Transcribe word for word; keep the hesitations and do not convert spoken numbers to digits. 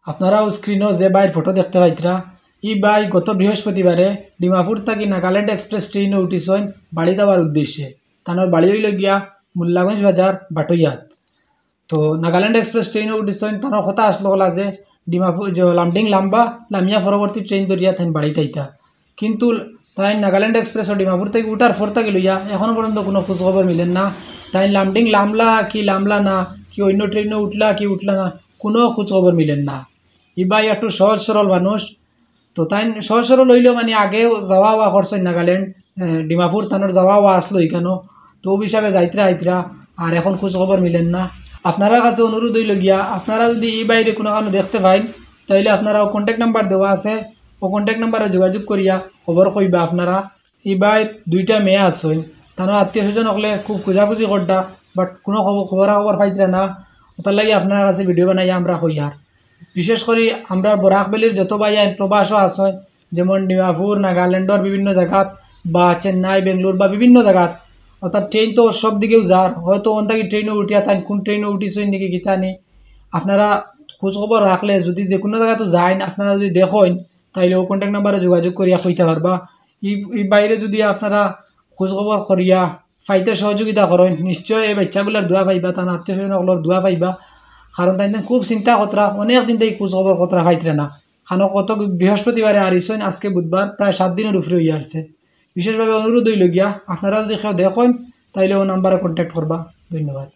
আপনারাও স্ক্রিনো যে ভাইর ফটো দেখতে পাইতরা, ই ভাই গত বৃহস্পতিবারে ডিমাপুর থাকি নাগাল্যান্ড এক্সপ্রেস ট্রেইনো উঠিছইন বাড়ি যাওয়ার উদ্দেশ্যে। তানর বাড়ি অইল গিয়া মোল্লাগঞ্জ বাজার বাটইয়াত। তো নাগাল্যান্ড এক্সপ্রেস ট্রেইনো উঠিছইন, তানর কথা আসলো হলা যে ডিমাপুর যে লামডিং লামবা, লামিয়া পরবর্তী ট্রেইন ধরিয়া তাইন বাড়িত আইতা। কিন্তু তাইন নাগাল্যান্ড এক্সপ্রেসও ডিমাপুর থাকি উঠার পর থাকি লইয়া এখনো পর্যন্ত কোনো খোঁজ খবর মিলের না। তাইন লামডিং লামলা কি লামলা না, কি অন্য ট্রেইনো উঠলা কি উঠলা না, কোনো খোঁজ খবর মিলের না। ই ভাই একটু সহজ সরল মানুষ, তো তাইন সহজ সরল অইলেও মানে আগেও যাওয়া আওয়া করছইন নাগাল্যান্ড, এ, ডিমাপুর তানর যাওয়া আওয়া আসলো ইখানো। তো অউ হিসাবে যাইতরা আইতরা, আর এখন খোঁজ খবর মিলের না। আপনারার কাছে অনুরোধ অইল গিয়া, আপনারা যদি ই ভাইরে কোনো কারণে দেখতে পাইন, তাইলে আপনারা অউ কন্ট্যাক্ট নাম্বার দেওয়া আছে, অউ কন্ট্যাক্ট নাম্বারো যোগাযোগ করিয়া খবর কইবা আপনারা। ই ভাইর দুইটা মেয়ে আছইন, তানর আত্মীয় স্বজন অকলে খুব খুঁজাখুঁজি কররা, but কোনো খবর, খবরাখবর পাইতরা না। অতার লাগি আপনারার কাছে ভিডিও বানাইয়া আমরা কইয়ার। বিশেষ করি আমরা বরাক ভ্যালির যত ভাইয়াইন প্রবাসও আছইন, যেমন ডিমাপুর, নাগাল্যান্ডর বিভিন্ন জাগাত, বা চেন্নাই, বেঙ্গালুরু বা বিভিন্ন জাগাত, অর্থাৎ ট্রেইন তো সব দিকেও যার, হয়তো অন থাকি ট্রেইনো উঠিয়া তাইন কোন ট্রেইনো উঠিছইন নাকি কিতা নি, আপনারা খোঁজ খবর রাখলে যদি যে কোনো জাগাত যাইন, আপনারা যদি দেখইন, তাইলে অউ কন্ট্যাক্ট নাম্বারো যোগাযোগ করিয়া কইতা পারবা। ই, ই ভাইরে যদি আপনারা খোঁজ খবর করিয়া পাইতে সহযোগিতা করইন, নিশ্চয় এই বাচ্চাগুলার দোয়া পাইবা, তান আত্মীয় স্বজন অকলর দোয়া পাইবা। কারণ তাইন খুব চিন্তা কররা, অনেক দিন থাকি খোঁজ খবর কররা পাইতরা না। কারণ গত বৃহস্পতিবারে আইছইন, আজকে বুধবার, প্রায় সাত দিনর উপরে অইয়া আসছে। বিশেষভাবে অনুরোধ অইল গিয়া, আপনারা যদি কেউ দেখইন, তাইলে অউ নাম্বারো কন্ট্যাক্ট করবা। ধন্যবাদ।